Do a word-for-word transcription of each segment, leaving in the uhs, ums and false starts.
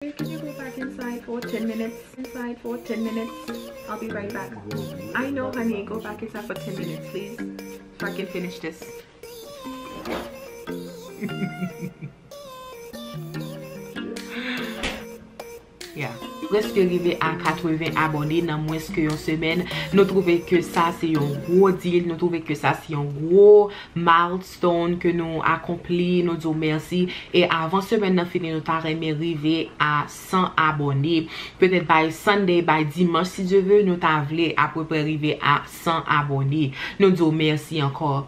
Can you go back inside for ten minutes? Inside for ten minutes. I'll be right back. I know, honey. Go back inside for ten minutes, please. So I can finish this. Yeah. Prèske rive a katreven abòne nan mwens ke yon semèn. Nou twouve ke sa se yon gwo deal, nou twouve ke sa se yon gwo milestone ke nou akonpli, nou di w mèsi. E avan semèn nan fini, nou ta renmen rive a san abòne. Petèt by Sunday, by dimanch, si Dye vle, nou ta vle apeprè rive a san abòne. Nou di w mèsi ankò.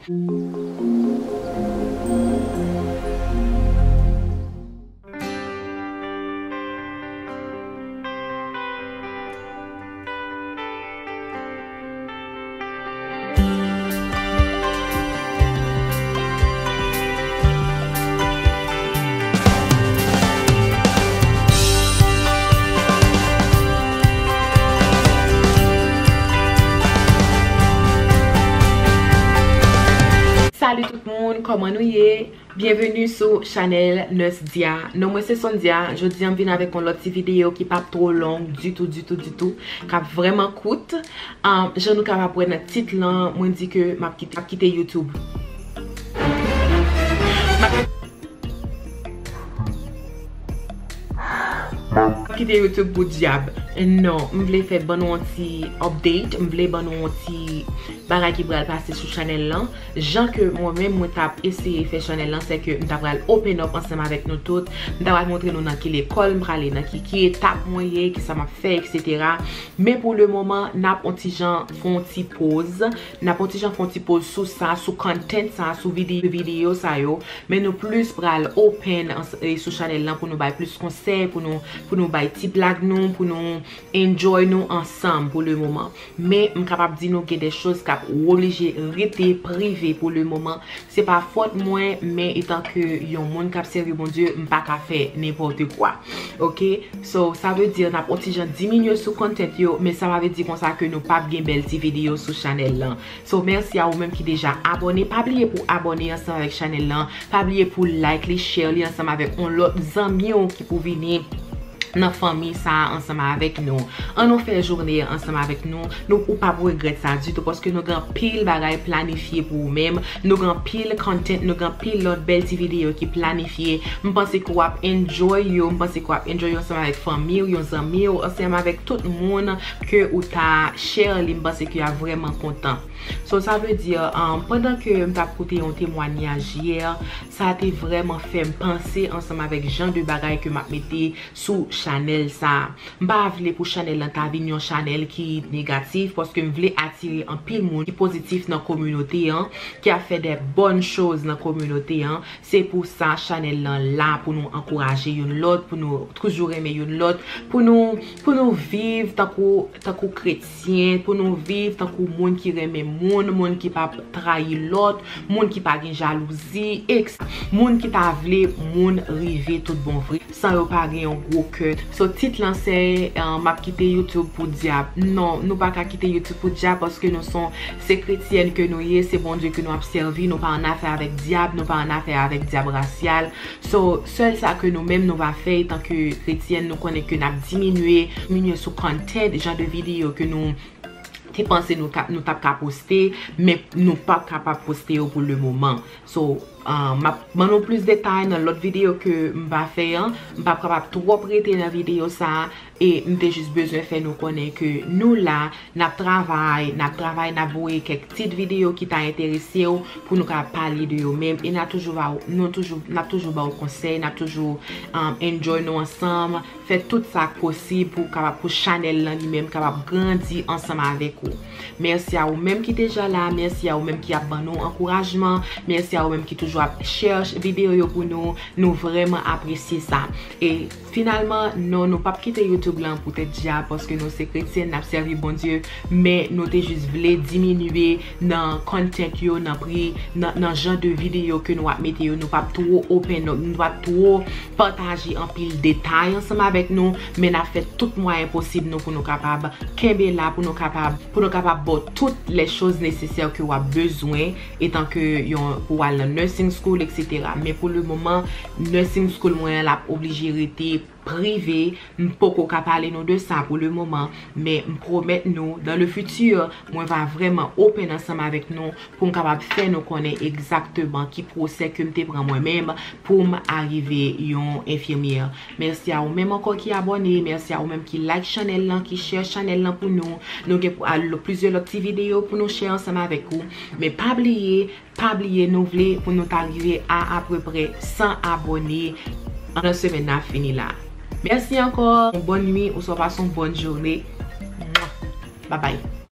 Salut tout moun, kòman nou ye? Byenveni sou chanèl Nurse Dia. Non mwen se Sondia. Jodi a m vin avèk yon lòt ti videyo ki p ap twò long ditou, ditou, ditou. K ap vrèman kout. Um, jan nou kapab wè nan tit lan, mwen di ke m ap kite, m ap kite YouTube. M ap kite YouTube pou dyab. Non, m vle fè ban nou yon ti update, m vle ban nou yon ti bagay ki pral pase sou chanèl lan. Jan ke mwen menm mwen t ap eseye fè chanèl lan, se ke m ta pral open up ansanm avèk nou tout. M ta pral montre nou nan ki lekòl m prale, nan ki, ki etap mwen ye, kisa m ap fè, et cetera. Men pou le moman, n ap on ti jan fè on ti poz. N ap on ti jan fè on ti poz sou sa, sou content sa, sou vide-, videyo sa yo. Men nou plis pral open ans-, e, sou chanèl lan pou nou bay plis konsèy, pou nou, pou nou bay ti blag nou, pou nou enjoy nou ansanm pou le moman. Men m kapab di nou gen de choz k ap oblije rete prive pou le moman. Se pa fòt mwen, men etan ke yon moun k ap sèvi Bondye, m pa ka fè nenpòt kwa. Oke? So, sa vle di n ap on ti jan diminye sou content yo, men sa pa vle di konsa ke nou p ap gen bèl ti videyo sou chanèl lan. So, mèsi a ou menm ki deja abòne. Pa bliye pou abòne ansanm avèk chanèl lan. Pa bliye pou like li, share li ansanm avèk yon lòt zanmi w ki pou vini nan fanmi sa a ansanm avèk nou. Ann nou fè jounen an ansanm avèk nou. Nou, ou p ap regrèt sa ditou paske nou gen anpil bagay planifye pou ou menm. Nou gen anpil content, nou gen anpil lòt bèl ti videyo ki planifye. M panse ke w ap enjoy yo, m panse ke w ap enjoy yo ansanm avèk fanmi w, yon zanmi w, ansanm avèk tout moun ke ou ta share li, m panse ke y ap vrèman kontan. So, sa vle di, um, pandan ke m t ap koute yon temwanyaj yè, sa te vrèman fè m panse ansanm avèk jan de bagay ke m ap mete sou chanèl sa a. M pa vle pou chanèl lan ta vin yon chanèl ki negatif, paske m vle atire anpil moun ki pozitif nan kominote an, ki ap fè de bòn choz nan kominote an. Se pou sa chanèl lan la, pou nou ankouraje youn lòt, pou nou toujou renmen youn lòt, pou nou, pou nou viv tankou, tankou kretyen, pou nou viv tankou moun ki renmen moun, moun ki p ap trayi lòt, moun ki pa gen jalouzi, et cetera. Moun ki ta vle moun rive tout bon vre, san yo pa gen yon gwo kè. So, tit lan se, eh, m ap kite YouTube pou dyab. Non, nou pa ka kite YouTube pou dyab, paske nou son, se kretyèn ke nou ye, se Bondye ke nou ap sèvi, nou pa annafè avèk dyab, nou pa annafè avèk dyab rasyal. So, sèl sa ke nou menm nou va fè, etan ke kretyèn, nou konnen ke n ap diminye, diminye sou content, jan de videyo ke nou te panse nou ka, nou t ap ka poste, men nou p ap kapab poste yo pou le moman. So, ah, m ap ban nou plis detay nan lòt videyo ke m va fè an. M p ap kapab twòp rete nan videyo sa a, e m te jis bezwen fè nou konnen ke nou la, n ap travay, n ap travay, n ap voye kèk tit videyo ki ta enterese w pou nou ka pale de yo menm, e n ap toujou ba w, nou toujou, n ap toujou ba w konsèy, n ap toujou, um, enjoy nou ansanm, fè tout sa k posib pou kapab, pou chanèl lan li menm kapab grandi ansanm avèk ou. Mèsi a ou menm ki deja la, mèsi a ou menm ki ap ban nou ankourajman, mèsi a ou menm ki toujou ap share videyo yo pou nou, nou vrèman apresye sa. E finalman, non, nou p ap kite YouTube lan poutèt dyab, paske nou se kretyèn, n ap sèvi Bondye, men nou te jis vle diminye nan content yo, nan pri, nan, nan jan de videyo ke nou ap mete yo, nou p ap twò open up, nou p ap twò pataje anpil detay ansanm avèk nou, men n ap fè tout mwayen posib nou pou nou kapab kenbe la, pou nou kapab, pou nou kapab ba w tout les choses nécessaires ke w ap bezwen, etan ke yon, pou w al nan nursing school, et cetera. Men pou le moman, nursing school mwen an, l ap oblije rete prive, m poko ka pale nou de sa pou le moman, men m pwomèt nou, dans le futur, mwen va vrèman open ansanm avèk nou pou m kapab fè nou konnen egzakteman ki pwosè ke m te pran mwen menm pou m arive yon enfimyè. Mèsi a ou menm ankò ki abòne, mèsi a ou menm ki like chanèl lan, ki share chanèl lan pou nou. Nou gen pou, al, plizyè lòt ti videyo pou nou share ansanm avèk ou. Men pa bliye, pa bliye nou vle pou nou ta rive a apeprè san abòne anvan semèn nan fini la. Mèsi ankò, yon bòn nwi, oswa pase yon bòn jounen. Bye bye.